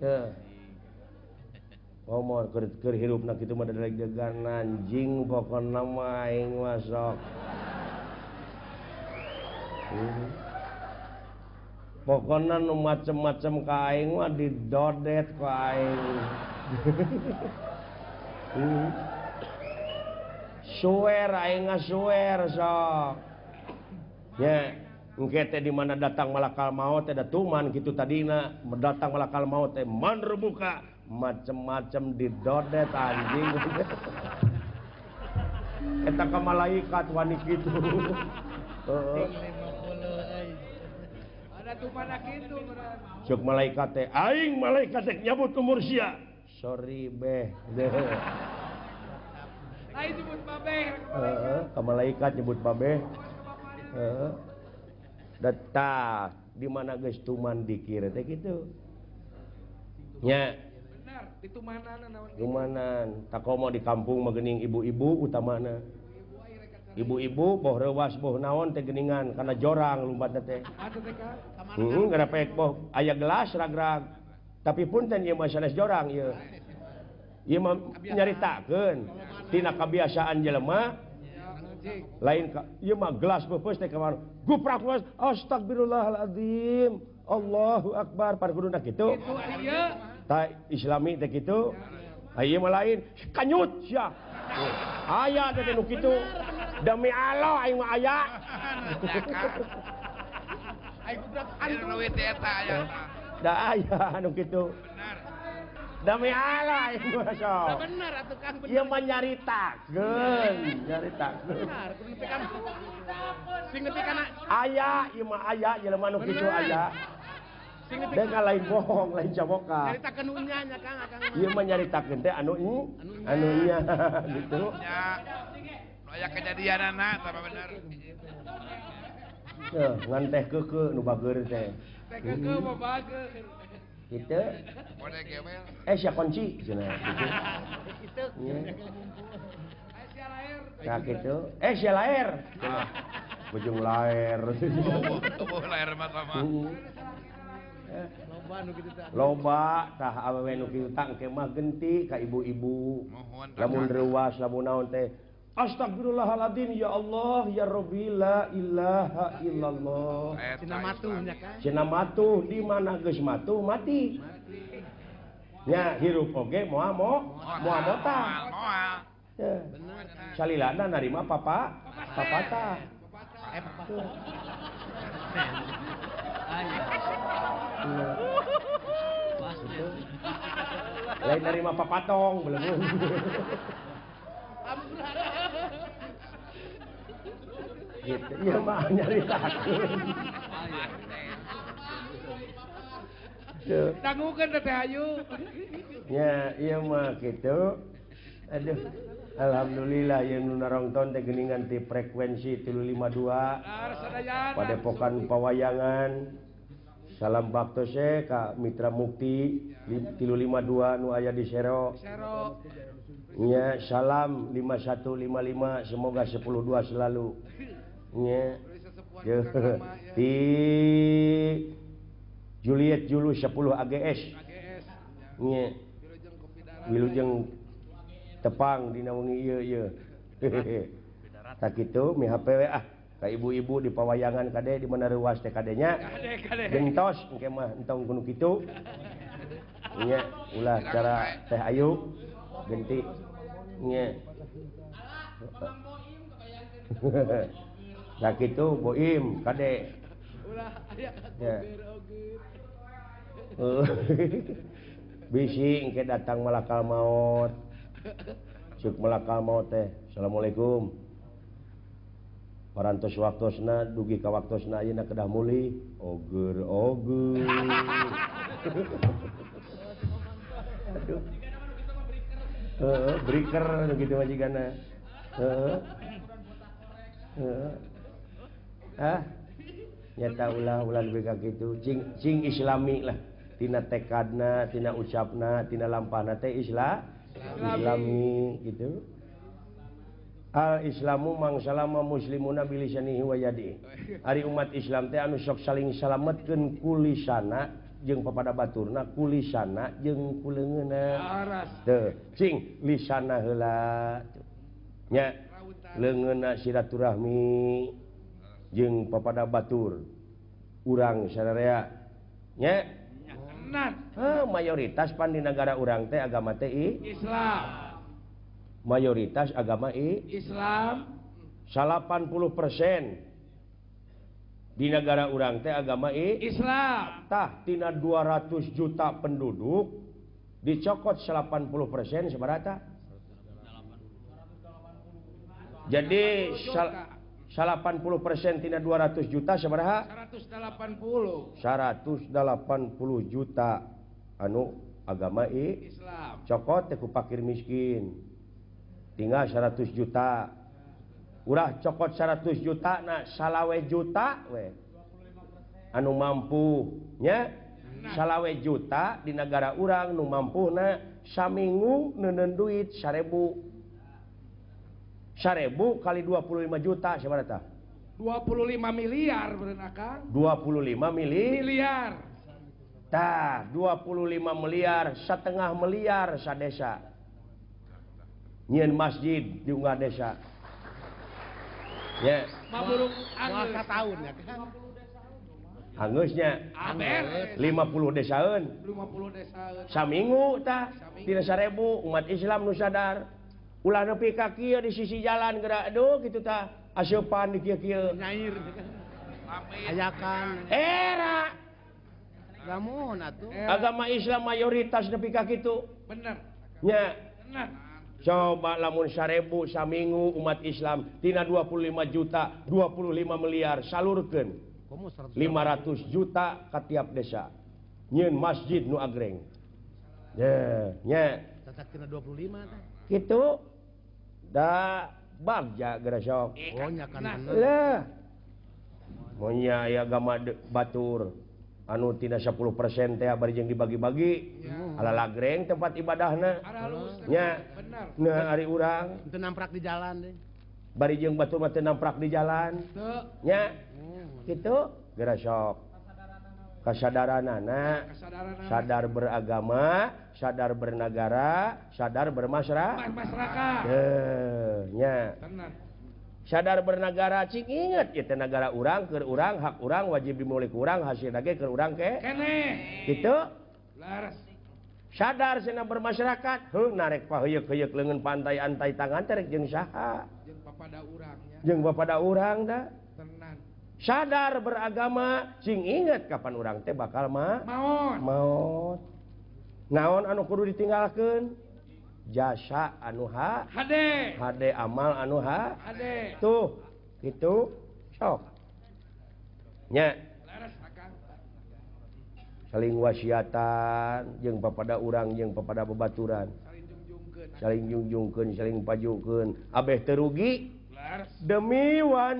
Teu. Ngomong keur hirupna kitu mah deg-degan anjing pokona mah aing mah sok. Pokona nu macem-macem ka aing mah didodet ku aing. Suwer aing ngasuwer sok. Nya engke teh di mana datang malakal maut teh da tuman kitu tadina, datang malakal maut teh man rebuka macem-macem didodet anjing. Eta ka malaikat wani kitu. Heeh. Ada tumana kitu bener. Cuk malaikat teh aing malaikat teh nyabut umur sia. Sorry beh. Aing nyebut babeh. Heeh, ka malaikat nyebut babeh. Heeh. Detah di mana geus tuman dikir teh kitu. Nya. Bener, ditumanan naon. Tumanan, takomo di kampung mah geuning ibu-ibu utamana. Ibu-ibu boh reuwas boh naon teh geuningan kana jorang lumbatna teh. Atuh teh ka. Heeh, gara pek boh aya gelas rag-rag. Tapi punten ieu mah sanes jorang ieu. Ieu mah nyaritakeun tina kabiasaan jelema lain ka ieu mah gelas beupeus teh kamar guprak gelas astagfirullahaladzim Allahu akbar par kuduna kitu. Kitu ieu. Ta islami teh kitu. Ieu mah lain kanyut sia. Aya teh nu kitu. Demi Allah aing mah aya. Aing guprak anu teh eta aya. Da aya anu kitu. Benar. Demi Allah aing mah sok. Bener atuh Kang bener. Ieu mah nyaritakeun, nyaritakeun. Bener, kudu nepi ka sing nepi kana aya ieu mah aya jelema nu kitu aya. Sing nepi Dek lain bohong, lain caboka. Nyaritakeun nu nya nya Kang, Akang. Ieu mah nyaritakeun teh anu anu nya gitu. Nya. Nu aya kejadianana tah bener. Teu, ngan teh keukeuh nu bageur teh. Teh keukeuh mah bageur. Gitu. Sia kunci cenah gitu. Nah gitu. Sia laer. Bujung laer. Oh, laer mah sama. Loba nu kitu tah. Loba tah awewe nu kitu tah engke mah genti ka ibu-ibu. Lamun reuwas lamun naon teh. Astagfirullahaladzim ya Allah ya Rabbi la ilaha illallah. Cenah matuh nya Kang. Cenah matuh di mana geus matuh mati. Nya hirup oge moal moal motah. Moal. Bener. Salilana narima papa papatah. Lain narima papatong belum. Gitu. Iya mah nyaritakeun. Dangukeun teh Ayu. Nya, ieu mah kitu. Aduh. Alhamdulillah ieu nu narongton teh geuningan ti frekuensi 352. Padepokan Pawayangan. Salam baktos ka Mitra Mukti 352 nu aya di Sero. Nya, salam 5155 semoga 102 selalu. Nya. Di Juliet Julu 10 AGS. Nya. Wilujeng tepang dina wengi ieu ieu. Tak kitu mi HP we ah ka ibu-ibu di pawayangan kade di mana reuwas teh kade nya. Gentos engke mah entong kudu kitu. Nya ulah cara teh Ayu genti. Nya. Nah kitu Boim kade. Ulah aya ya. Bisi engke datang malakal maut. Cuk malakal maut teh. Assalamualaikum. Parantos waktosna dugi ka waktosna ayeuna kedah mulih. Oger oger. Aduh. Heeh, breaker nu kitu mah jigana. Heeh. Heeh. Ah. Nyata ulah-ulah lebih ka kitu. Cing cing islami lah. Tina tekadna, tina ucapna, tina lampahna teh islami gitu. Al Islamu mangsalama muslimuna bilisanihi wa yadi. Ari umat Islam teh anu sok saling salametkeun ku lisana jeung papada baturna ku lisana jeung ku leungeunna. Teu, cing lisana heula nya leungeunna silaturahmi jeung papada batur urang sararea nya. Heh, mayoritas pan di negara urang teh agama teh Islam. Mayoritas agama Islam. 80% di negara urang teh agama Islam. Tah tina 200 juta penduduk dicokot 80% seberapa? Jadi 80% tina 200 juta sabaraha? 180. 180 juta anu agama Islam. Cokot teh ku fakir miskin. Tinggal 100 juta. Urah cokot 100 juta na salawe juta we. Anu mampu nya salawe juta di negara urang nu mampuna saminggu neuneun duit 1000. 1000 kali 25 juta sabaraha tah? 25 miliar bener Akang. 25 miliar. Tah, 25 miliar, setengah miliar sadesa. Nyieun masjid di unggal desa. Ya. Maburung anggeus tahun ya kan. Anggeusnya. 50 desaeun. 50 desaeun. Saminggu tah tina 1000 umat Islam nu sadar. Ulah nepi ka kieu di sisi jalan geura aduh kitu tah aseupan di kieu-kieu. Nyair. Ayakan. Era. Lamun atuh. Agama Islam mayoritas nepi ka kitu. Bener. Nya. Bener. Coba lamun 1000 saminggu umat Islam tina 25 juta 25 miliar salurkeun 500 juta ka tiap desa. Nyieun masjid nu agreng. Ye, nya. Cacat tina 25 tah. Kitu da bagja geura sok. Oh nya kan bener. Lah. Mun nya aya agama batur anu tina 10% teh bari jeung dibagi-bagi. Ala lagreng tempat ibadahna. Nya. Nah ari urang teu namprak di jalan deh. Bari jeung batur mah teu namprak di jalan. Nya. Kitu geura sok. Kasadaranana, sadar beragama, sadar bernegara, sadar bermasyarakat. Masyarakat. Nya. Sadar bernegara cing inget ieu teh nagara urang keur urang hak urang wajib dimiliki urang hasilna ge keur urang ke. Keneh. Kitu. Laras. Sadar cenah bermasyarakat, heuh narek paheuyeuk-heuyeuk leungeun pantai antai tangan teh rek jeung saha? Jeung papada urang nya. Jeung papada urang da. Tenan. Sadar beragama, cing inget kapan urang teh bakal maot. Maot. Naon anu kudu ditinggalkeun? Jasa anu ha hade. Hade amal anu ha hade. Tuh, gitu sok. Nya. Saling wasiatan jeung papada urang jeung papada babaturan. Saling jungjungkeun, saling pajukeun. Abeh teu rugi. Demi wan